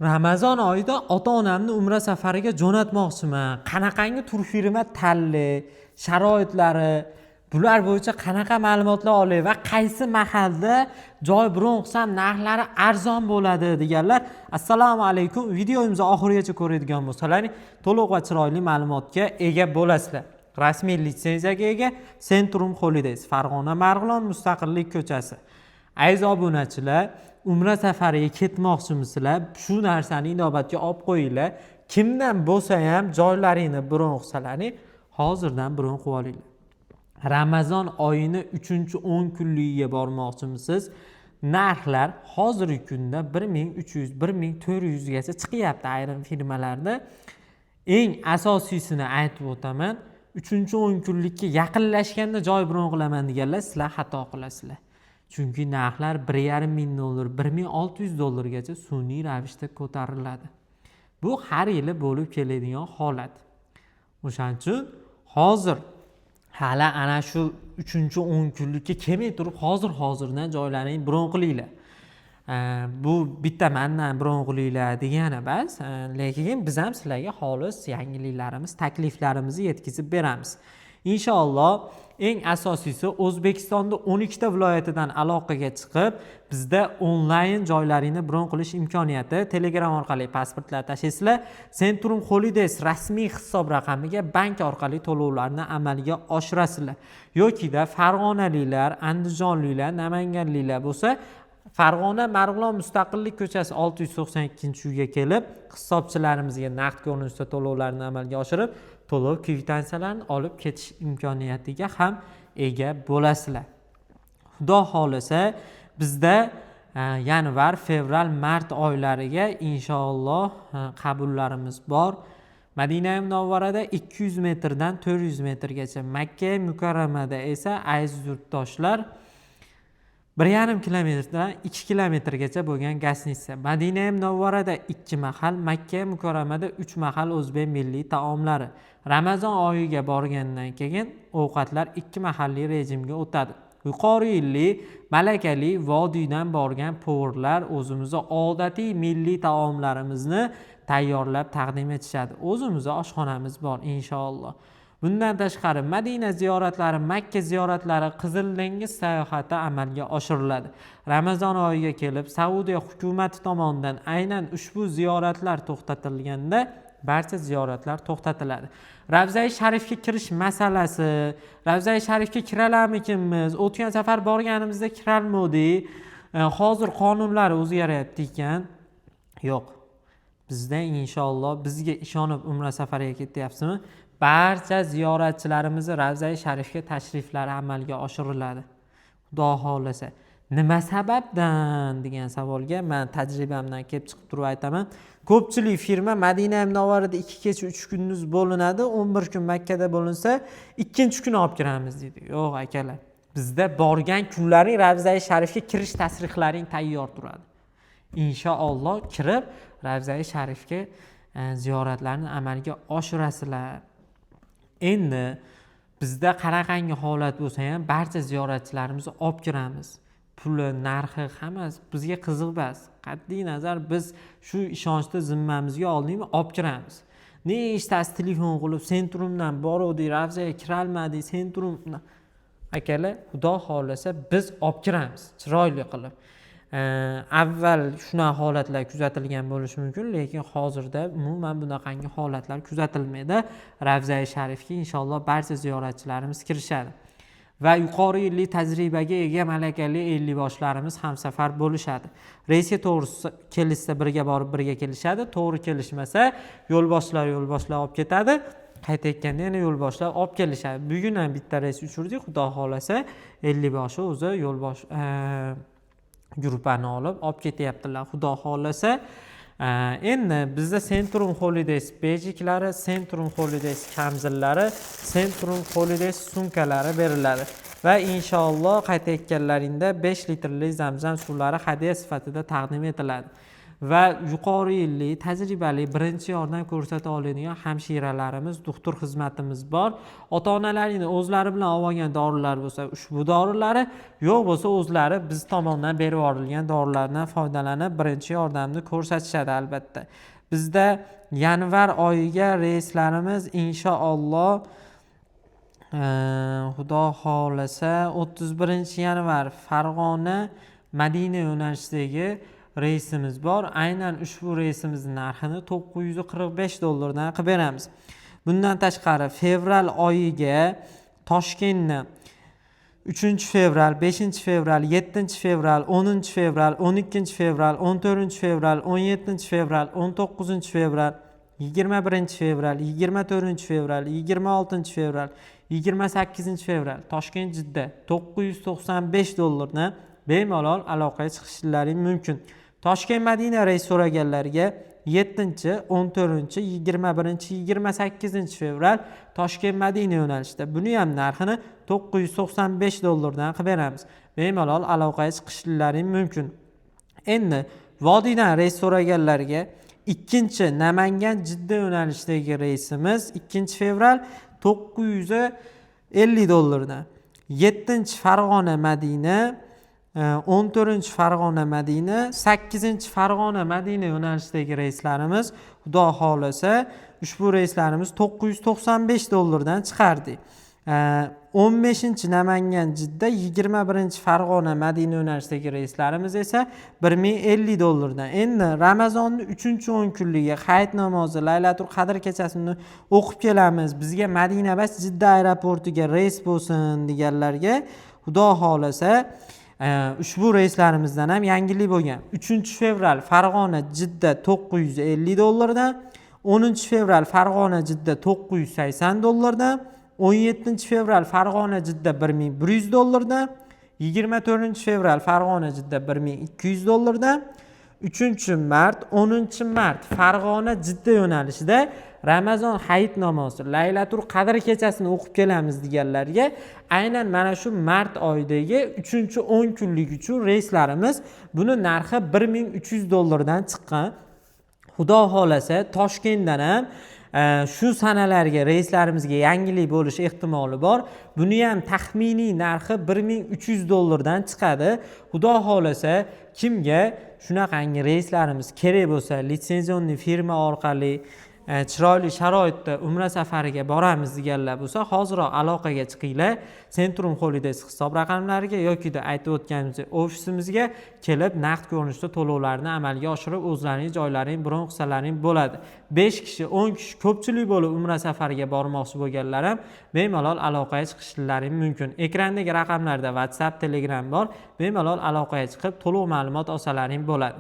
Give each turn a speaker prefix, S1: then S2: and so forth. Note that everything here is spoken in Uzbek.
S1: Ramazon oyida ota onamni umra safariga jo'natmoqchiman. Qanaqangi turfirma tanlay, sharoitlari, bular bo'yicha qanaqa ma'lumotlar olay va qaysi mahalda joy bron qilsam narxlari arzon bo'ladi deganlar, assalomu alaykum. Videomizni oxirigacha ko'radigan bo'lsalaring, to'liq va chiroyli ma'lumotga ega bo'lasizlar. Rasmiy litsenziyaga ega Centrum Holidays, Farg'ona, Marg'ilon, Mustaqillik ko'chasi. Aziz obunachilar, umra safariga ketmoqchimisizlar? Shu narsani inobatga olib qo'yinglar. Kimdan bo'lsa ham joylaringni bron qilsalaring, hozirdan bron qilib olinglar. Ramazon oyini 3-10 kunligiga bormoqchimisiz? Narxlar hozirgi kunda 1300, 1400 gacha chiqyapti ayrim firmalarda. Eng asosiysini aytib o'taman. 3-10 kunlikka yaqinlashganda joy bron qilaman deganlar, sizlar xato qilasizlar. Chunki narxlar 1,5 ming dollar, 1600 dollargacha sun'iy ravishda ko'tariladi. Bu har yili bo'lib keladigan holat. O'shaning uchun hozir hali ana shu 3-10 kunlikka kelmay turib, hozir hozirdan joylaringni bron qilinglar. Bu bitta mandan bron qilinglar degani bas, lekin biz ham sizlarga xolis yangiliklarimiz, takliflarimizni yetkazib beramiz. Inshaalloh, eng asosiysi, O'zbekistonda 12 ta viloyatidan aloqaga chiqib, bizda onlayn joylaringni bron qilish imkoniyati, Telegram orqali pasportlar tashlaysizlar, Centrum Holidays rasmiy hisob raqamiga bank orqali to'lovlarni amalga oshirasizlar. Yokida farg'onaliklar, andijonliklar, namanganliklar bo'lsa, Farg'ona, Marg'ilon, Mustaqillik ko'chasi 692-uyga kelib, hisobchilarimizga naqd ko'rinishda to'lovlarni amalga oshirib, to'lov kvitansiyalarini olib ketish imkoniyatiga ham ega bo'lasizlar. Xudo xohlasa, bizda yanvar, fevral, mart oylariga inshaalloh qabullarimiz bor. Madina Munavvarada 200 metrdan 400 metrgacha, Makka Mukarramada esa, aziz yurtdoshlar, 1,5 kilometrdan 2 kilometrgacha bo'lgan гостиница. Madina Munavvarada 2 mahal, Makka Mukarramada 3 mahal o'zbek milliy taomlari. Ramazon oyiga borgandan keyin ovqatlar 2 mahalli rejimga o'tadi. Yuqori yilli, malakali, vodiydan borgan повар lar o'zimizni odatiy milliy taomlarimizni tayyorlab taqdim etishadi. O'zimizni oshxonamiz bor, inshaalloh. Bundan tashqari Madina ziyoratlari, Makka ziyoratlari, Qizil dengiz sayohati amalga oshiriladi. Ramazon oyiga kelib, Saudiya hukumati tomonidan aynan ushbu ziyoratlar to'xtatilganda barcha ziyoratlar to'xtatiladi. Ravzai Sharifga kirish masalasi, Ravzai Sharifga kiralarmikinmiz? O'tgan safar borganimizda kirolmadik. Hozir qonunlar o'zgaryapti ekan. Yo'q. Bizda inshaalloh, bizga ishonib umra safariga ketyapsizmi? Barcha ziyoratchilarimizni Ravzai Sharifga tashriflari amalga oshiriladi. Xudo xohlasa. Nima sababdan degan savolga men tajribamdan kelib chiqib turib aytaman. Ko'pchilik firma Madina Munavvarada 2 kecha 3 kunduz bo'linadi, 11 kun Makkada bo'linsa, ikkinchi kuni olib kiramiz deydi. Yo'q, akalar. Bizda borgan kunlaring Ravzai Sharifga kirish tasrihlaring tayyor turadi. Inshaalloh kirib Ravzai Sharifga ziyoratlarni amalga oshirasizlar. Endi bizda qanaqangi holat bo'lsa ham barcha ziyoratchilarimizni olib kiramiz. Puli, narxi hammasi bizga qiziq emas. Qat'iy nazar, biz shu ishonchni zimmamizga oldikmi, olib kiramiz. Nechtasi telefon qilib, Centrumdan boruvdik, Ravzaga kirolmadik, Centrum akalar, Xudo xohlasa, biz olib kiramiz chiroyli qilib. Avval shunaqa holatlar kuzatilgan bo'lishi mumkin, lekin hozirda umuman bunaqangi holatlar kuzatilmaydi. Ravzai Sharifga inshaalloh barcha ziyoratchilarimiz kirishadi. Va yuqori yillik tajribaga ega malakali ellikboshlarimiz hamsafar bo'lishadi. Reysga to'g'ri kelishsa, birga borib, birga kelishadi. To'g'ri kelishmasa, yo'lboshlar olib ketadi. Qaytayotganda yana yo'lboshlar olib kelishadi. Bugun ham bitta reys uchirdik, Xudo xohlasa, ellikboshi o'zi yo'lbosh gruppani olib ketyaptilar, Xudo xohlasa. Endi bizda Centrum Holidays bejiklari, Centrum Holidays kamzillari, Centrum Holidays sumkalari beriladi. Va inshaalloh qaytayotganlaringda 5 litrli zamzam suvlari hadya sifatida taqdim etiladi. Va yuqori yilli tajribali birinchi yordam ko'rsata oladigan hamshiralarimiz, doktor xizmatimiz bor. Ota onalaringni o'zlari bilan olib olgan dorilar bo'lsa, ushbu dorilari, yo'q bo'lsa, o'zlari biz tomonidan berib yuborilgan dorilardan foydalanib birinchi yordamni ko'rsatishadi. Albatta, bizda yanvar oyiga reyslarimiz, inshaalloh, xudo xohlasa, 31-yanvar Farg'ona Madina yo'nalishidagi reysimiz bor. Aynan ushbu reysimizni narxini 945 dollardan qilib beramiz. Bundan tashqari, fevral oyiga Toshkentni 3-fevral, 5-fevral, 7-fevral, 10-fevral, 12-fevral, 14-fevral, 17-fevral, 19-fevral, 21-fevral, 24-fevral, 26-fevral, 28-fevral Toshkent Jidda 995 dollardan bemalol aloqaga chiqishlaring mumkin. Toshkent Madina reys so'raganlarga 7, 14, 21, 28-fevral Toshkent Madina yo'nalishida, buni ham narxini 995 dollardan qilib beramiz. Bemalol aloqaga chiqishlaring mumkin. Endi vodiydan reys so'raganlarga ikkinchi Namangan Jidda yo'nalishidagi reysimiz 2-fevral 950 dollardan, 7-Farg'ona Madina, 14-Farg'ona Madina, 8-Farg'ona Madina yo'nalishidagi reyslarimiz, xudo xohlasa, ushbu reyslarimiz 995 dollardan chiqardik. 15 Namangan Jidda, 21 Farg'ona Madina yo'nalishidagi reyslarimiz esa 1050 dollardan. Endi Ramazonni 3-o'n kunligi, hayit namozi, Laylatul Qadr kechasini o'qib kelamiz, bizga Madina emas, Jidda aeroportiga reys bo'lsin deganlarga, xudo xohlasa, ushbu reyslarimizdan ham yangilik bo'lgan. 3-fevral Farg'ona Jidda 950 dollardan, 10-fevral Farg'ona Jidda 980 dollardan, 17-fevral Farg'ona Jidda 1100 dollardan, 24-fevral Farg'ona Jidda 1200 dollardan, 3-mart, 10-mart Farg'ona Jidda yo'nalishida Ramazon hayit namozi, Laylatul Qadr kechasini o'qib kelamiz deganlarga aynan mana shu mart oyidagi 3-o'n kunlik uchun reyslarimiz, buni narxi 1300 dollardan chiqqan. Xudo xohlasa, Toshkentdan ham shu sanalarga reyslarimizga yangilik bo'lish ehtimoli bor. Buni ham taxminiy narxi 1300 dollardan chiqadi. Xudo xohlasa, kimga shunaqangi reyslarimiz kerak bo'lsa, лицензионный firma orqali chiroyli sharoitda umra safariga boramiz deganlar bo'lsa, hoziroq aloqaga chiqinglar. Centrum Holidays hisob raqamlariga yokida aytib o'tganimizdek ofisimizga kelib, naqd ko'rinishda to'lovlarni amalga oshirib, o'zlaring joylaring bron qilsalaring bo'ladi. 5 kishi, 10 kishi, ko'pchilik bo'lib umra safariga bormoqchi bo'lganlar ham bemalol aloqaga chiqishlaring mumkin. Ekrandagi raqamlarda WhatsApp, Telegram bor, bemalol aloqaga chiqib, to'liq ma'lumot olsalaring bo'ladi.